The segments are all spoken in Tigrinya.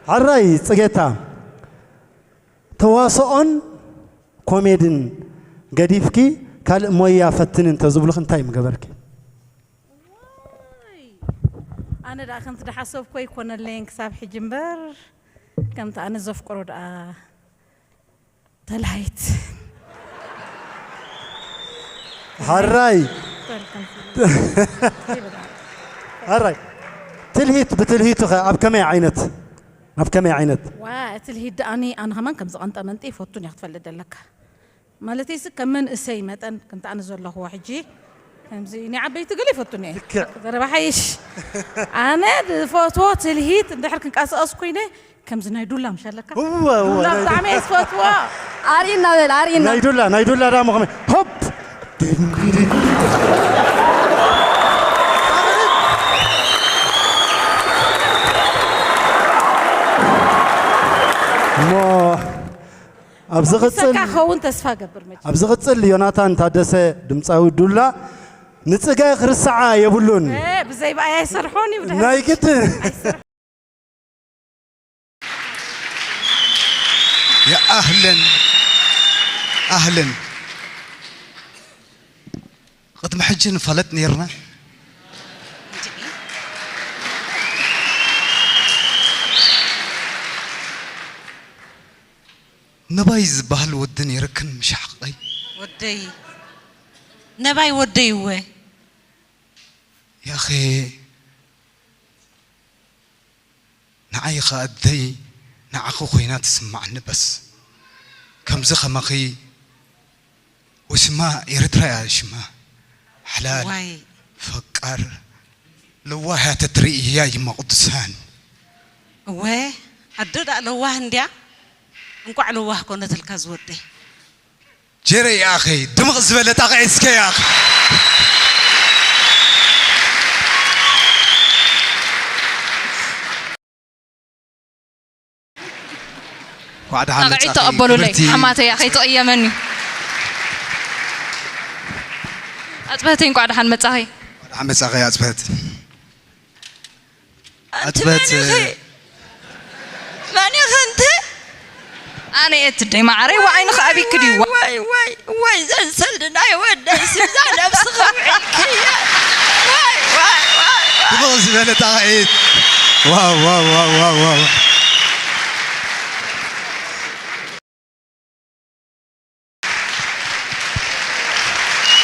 ሕራይ ጽጌታ፣ ተዋስኦን ኮሜድን ገዲፍኪ ካልእ ሞያ ፈትኒ እንተዝብሉኺ እንታይ ምገበርኪ? ኣነ ደኣ ከምቲ ደሓሰብኩ ኣይኮነለይን ክሳብ ሕጂ እምበር፣ ከምቲ ኣነ ዘፍቅሮ ደኣ ተላሃይት። ሕራይ ሕራይ ትልሂት ብትልሂቱ ኸ ኣብ ከመይ ዓይነት ኣብ ከመይ ዓይነት ዋ እቲ ልሂድ ደኣኒ ኣነ ከማን ከምዚ ቀንጠ መንጢ ይፈቱን እያ ክትፈልጥ ዘለካ። ማለተይሲ ከም መንእሰይ መጠን ከምቲ ኣነ ዘለኹዎ ሕጂ ከምዚ ናይ ዓበይቲ ገለ ይፈቱን እየ። ልክዕ። ዘረባ ሓይሽ ኣነ ዝፈትዎ ትልሂት እንድሕር ክንቀሳቀስ ኮይነ ከምዚ ናይ ዱላ ምሽ ኣለካ። እወ እወ ዱላ ናይ ብጣዕሚ እየ ዝፈትዎ። ኣርእና በል ኣርእና። ናይ ዱላ ናይ ዱላ ዳሞ ከመይ ሆፕ እሞ ኣብ ዝቕጽል ሰካ ኸውን ተስፋ ገብር መች ኣብ ዝቕጽል ዮናታን ታደሰ ድምፃዊ ዱላ ንጽገ ክርስዓ የብሉን። ብዘይ ብኣይ ኣይሰርሖን እዩ ናይ ግድን ኣህለን ኣህለን ቅድሚ ሕጂ ንፋለጥ ነይርና። ነባይ ዝበሃል ወዲ ነይርክን ምሻሕቀይ። ወደይ ነባይ ወደይ እወ። ያኸ ንዓይ ኸኣ ኣደይ ንዓኺ ኮይና ትስማዓኒ በስ ከምዚ ኸማኺ ወሽማ ኤርትራ እያ ሽማ ሓላል ዋይ ፈቃር ለዋህ እያ ተትርኢ ህያይማ ቅዱሳን እወ ኣዶ ደኣ ለዋህ እንድያ እንቋዕ ለዋህ ኮነትልካ ዝወደይ ጀረ ይኣኸ ድምቕ ዝበለ ጣቕዒት እስከ ይኣኸ ጣቕዒት ተቐበሉለይ ሓማተይ እያ ከይትቕየመኒ ኣፅበህተይ እንቋዕ ደሓን መፃኸይ ደሓን መፃኸይ ኣፅበህት ኣጥበት መን ኢኺ እንተ ኣነ እየ ትደይ ማዓረይ ወዓይንኺ ኣቢኪ ድዩ ወይ ወይ ወይ ዘንሰል ናይ ወደይ ስዛ ነብስኺ ውዒልክየ ወይ ወይ ወይ ድምቕ ዝበለ ጣቕዒት ዋው ዋው ዋው ዋው ዋው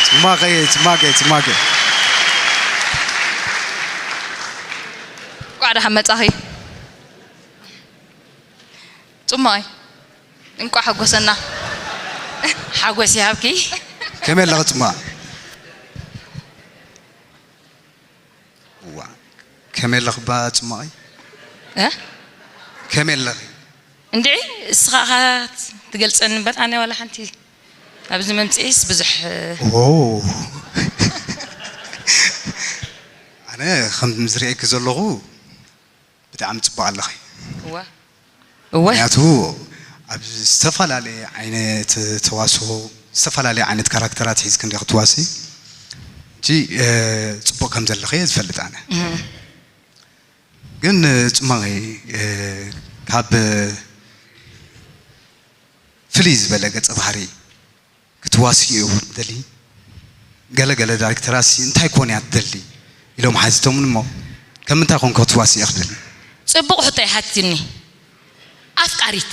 ጽማቐ ጽማቐ ጽማቐ እንኳዕ ደሓን መጻኺ ጽማቐ እንኳዕ ሓጎሰና ሓጎስ ይሃብኪ ከመይ ኣለኺ ጽማቐ እዋ ከመይ ኣለኺ ባ ጽማቐይ እ ከመይ ኣለኺ እንድዒ እስኻ ኢኻ ትገልጸኒ እምበር ኣነ ዋላ ሓንቲ ኣብዚ መምጽኢስ ብዙሕ ኣነ ከም ዝርእየኪ ዘለኹ ብጣዕሚ ጽቡቕ ኣለኺ እወ እወ ምክንያቱ ኣብ ዝተፈላለየ ዓይነት ተዋስኦ ዝተፈላለየ ዓይነት ካራክተራት ሒዝኪ እንዲኺ ትዋስኢ ሕጂ ጽቡቕ ከም ዘለኺ እየ ዝፈልጥ ኣነ ግን ጽማቐይ ካብ ፍልይ ዝበለ ገጸ ባህሪ ክትዋስኡ ትደሊ? ገለ ገለ ዳይሬክተራት ሲ እንታይ ኮን እያ ትደሊ ኢሎም ሓቲቶምኒ እሞ ከም ምንታይ ኮን ክትዋስእ እየ ክደሊ? ጽቡቕ ሕቶ እያ ሓቲትኒ። ኣፍቃሪት።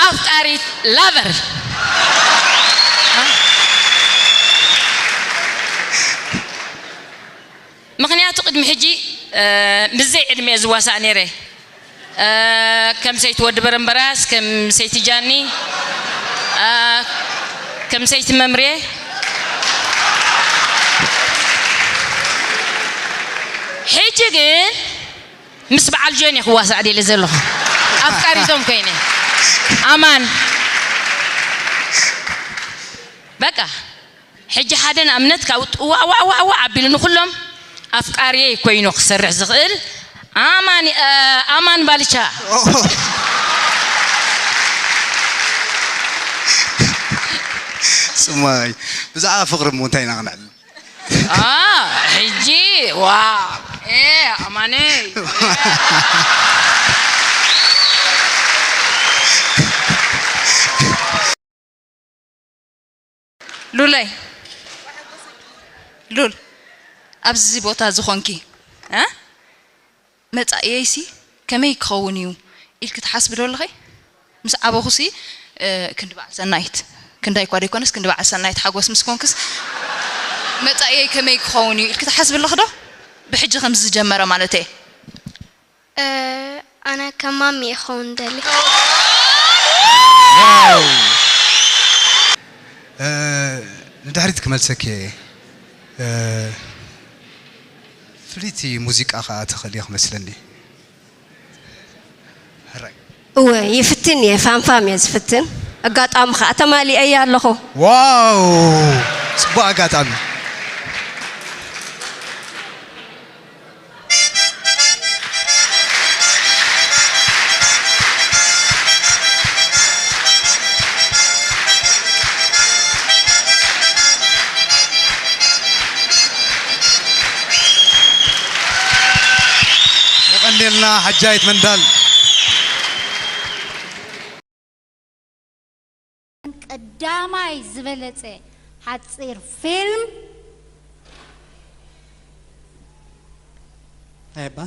ኣፍቃሪት ላቨር። ምኽንያቱ ቅድሚ ሕጂ ምስዘይ ዕድመ እየ ዝዋሳእ ነይረ። ከም ሰይቲ ወዲ በረምበራስ፣ ከም ሰይቲ ጃኒ፣ ከም ሰይቲ መምሬ። ሕጂ ግን ምስ በዓል ጆን እየ ክዋሳእ ደልየ ዘለኹ። ኣፍቃሪቶም ኮይነ። ኣማን። በቃ። ሕጂ ሓደ ንኣብነት ካብ ዋዕዋዕዋዕዋዕ ኣቢሉ ንኹሎም ኣፍቃሪየይ ኮይኑ ክሰርሕ ዝኽእል ኣማን ኣማን ባልቻ ጽማይ። ብዛዕባ ፍቕሪ እሞ እንታይ ኢና ክነዕልል? አ፣ ሕጂ፣ ዋ፣ ኤ፣ ኣማነይ። ሉለይ፣ ሉል፣ ኣብዚ ቦታ ዝኾንኪ፣ እ? መጻኢየይሲ ከመይ ክኸውን እዩ ኢልኪ ትሓስቢ ዶ ኣለኺ? ምስ ዓበኹሲ፣ እ፣ ክንዲ በዓል ሰናይት፣ ክንዳይ እኳ ደይኮነስ ክንዲ በዓል ሰናይት ሓጎስ ምስ ኮንክስ፣ መጻኢየይ ከመይ ክኸውን እዩ ኢልኪ ትሓስቢ ኣለኺ ዶ? ብሕጂ ከም ዝጀመረ ማለተይ። እ፣ ኣነ ከም ማሚ እየ ክኸውን ደሊ። ዋው! እ፣ ንድሕሪት ክመልሰኪ እየ። እ፣ ፍልይቲ ሙዚቃ ኸኣ ትኽእሊ ክመስለኒ። ሕራይ። እወ፣ ይፍትን እየ፣ ፋንፋም እየ ዝፍትን። ኣጋጣሚ ኸኣ ተማሊኤያ ኣለኹ። ዋው! ጽቡቕ ኣጋጣሚ። የቐንየልና ሓጃይት መንዳል። ቀዳማይ ዝበለጸ ሓጺር ፊልም። እንታይ እባ?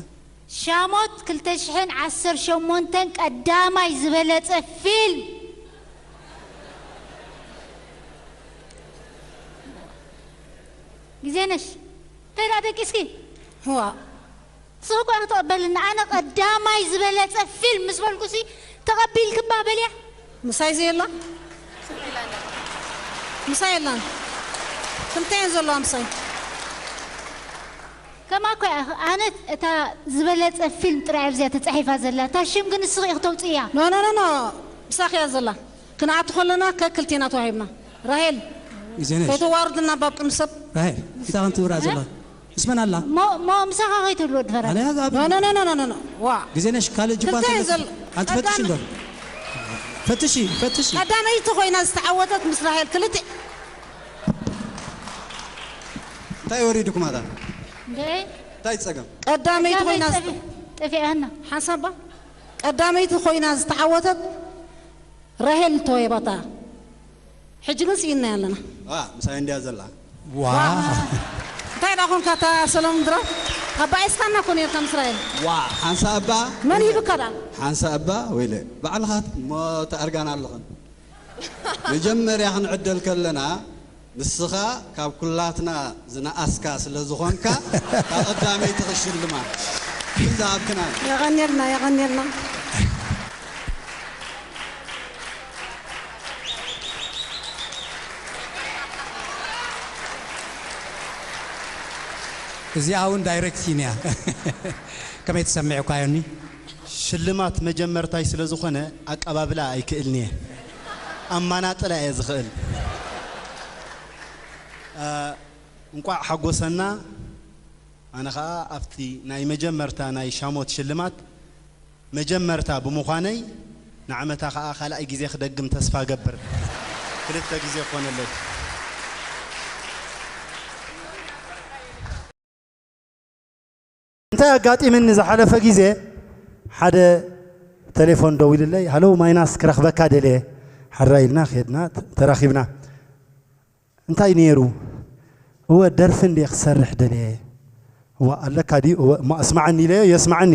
ሻሞት ክልተ ሽሕን ዓሰርተ ሸሞንተን ቀዳማይ ዝበለጸ ፊልም። ግዜነሽ፣ እንታይ ደኣ ደቂስኪ? ዋ። ንስኺ እኳ ክትቕበልና፣ ኣነ ቀዳማይ ዝበለጸ ፊልም ምስ በልኩሲ፣ ተቐቢልክባ በልያ። ምሳይ ዘየላ? ምሳይ የላን። ክልተ እየን ዘለዋ ምሳይ። ከማኳ ኢኻ፣ ኣነ እታ ዝበለጸ ፊልም ጥራይ ኣብዚኣ ተጻሒፋ ዘላ፣ እታ ሽም ግን ንስኺ ኢኺ ተውጽእያ። ኖ፣ ኖ፣ ኖ፣ ኖ። ምሳኺ እያ ዘላ። ክንኣቱ ከለና ከክልቴና ተዋሂብና። ራሄል፣ ግዜነሽ። ከይተዋርድና ባብ ቅድሚ ሰብ። ራሄል፣ እንታይ ከም ትብራ ዘላ? ምስ መን ኣላ? ሞ-፣ ሞ-፣ ምሳኻ ከይትህሉ ወዲ ፈረን። ኣነ ኣብ ኖ፣ ኖ፣ ኖ፣ ኖ፣ ኖ፣ ኖ። ዋ። ግዜነሽ፣ ካልእ ጅባ ክልተ ተለኪ-፣ ዘል-፣ ኣንቲ ፈትሺ ቀዳም-፣ እንዶ። ፈትሺ፣ ፈትሺ። ቀዳመይቲ ኮይና ዝተዓወተት ምስ ራሄል ክልተ። እንታይ ወሪድኩም ኣታ? እንዴ? እንታይ ጸገም? ቀዳመይቲ ቀዳመይቲ ኮይና ጠፊ-፣ ዝተ-፣ ጠፊኣና። ሓንሳባ? ቀዳመይቲ ኮይና ዝተዓወተት ራሄል ተወየባታ። ሕጂ ግን ስኢንናያ ኣለና። ዋ፣ ምሳይ እንድያ ዘላ። ዋ። እንታይ ደኣ ኮንካ እታ ሰሎሞን ድራር? ኣባኢስካና እኮ ነርካ ምስ ራሄል። ዋ፣ ሓንሳ እባ። መን ሂብካ ደኣ? ሓንሳ እባ፣ ወይለ። ባዕልኻ እሞ ተኣርጋና ኣለኽን። መጀመርያ ክንዕደል ከለና፣ ንስኻ ካብ ኩላትና ዝነኣስካ ስለ ዝኾንካ፣ እታ ቀዳመይቲ ክሽልማ። ዝሃብክና። የቐንየልና፣ የቐንየልና። እዚኣ እውን ዳይሬክት እያ። ከመይ ትሰምዕ እኳ ዮኒ? ሽልማት መጀመርታይ ስለ ዝኾነ ኣቀባብላ ኣይክእልን እየ። ኣማናጥላ እየ ዝኽእል። እ፣ እንቋዕ ሓጎሰና። ኣነ ኸኣ ኣብቲ ናይ መጀመርታ ናይ ሻሞት ሽልማት መጀመርታ ብምዃነይ፣ ንዓመታ ኸኣ ካልኣይ ግዜ ክደግም ተስፋ እገብር። ክልተ ግዜ ኮነለይ። እንታይ ኣጋጢምኒ ዝሓለፈ ግዜ፣ ሓደ ቴሌፎን ደዊልለይ፣ "ሃሎ ማይናስ፣ ክረኽበካ ደልየ." ሓራይ ኢልና ኸድና፣ ተ-፣ ተራኺብና። እንታይ ነይሩ? "እወ፣ ደርፊ እንድየ ክሰርሕ ደልየ." "እዋ፣ ኣለካ ድዩ?" "እወ፣ እሞ ኣስማዓኒ" ኢለዮ፣ የስማዓኒ።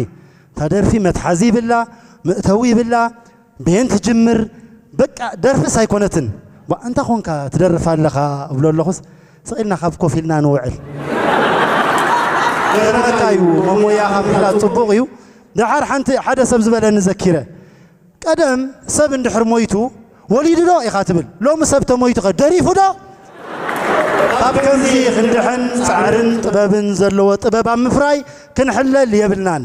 እታ ደርፊ መትሓዚ ይብላ፣ መእተዊ ይብላ፣ ብየን ትጅምር፣ በቃ ደርፍስ ኣይኮነትን። "ዋ፣ እንታይ ኾንካ ትደርፍ ኣለኻ?" እብሎ ኣለኹስ፣ ስቕ ኢልና ካብ ኮፍ ኢልና ንውዕል። ገረመካ እዩ፣ መሞያኻ ምፍላጥ ጽቡቕ እዩ። ደሓር ሓንቲ፣ ሓደ ሰብ ዝበለኒ ዘኪረ። ቀደም ሰብ እንድሕር ሞይቱ፣ "ወሊዱ ዶ?" ኢኻ ትብል። ሎሚ ሰብ ተሞይቱ ኸ ደሪፉ ዶ? ካብ ከምዚ ክንድሕን ጻዕርን ጥበብን ዘለዎ ጥበብ ኣብ ምፍራይ ክንሕለል የብልናን።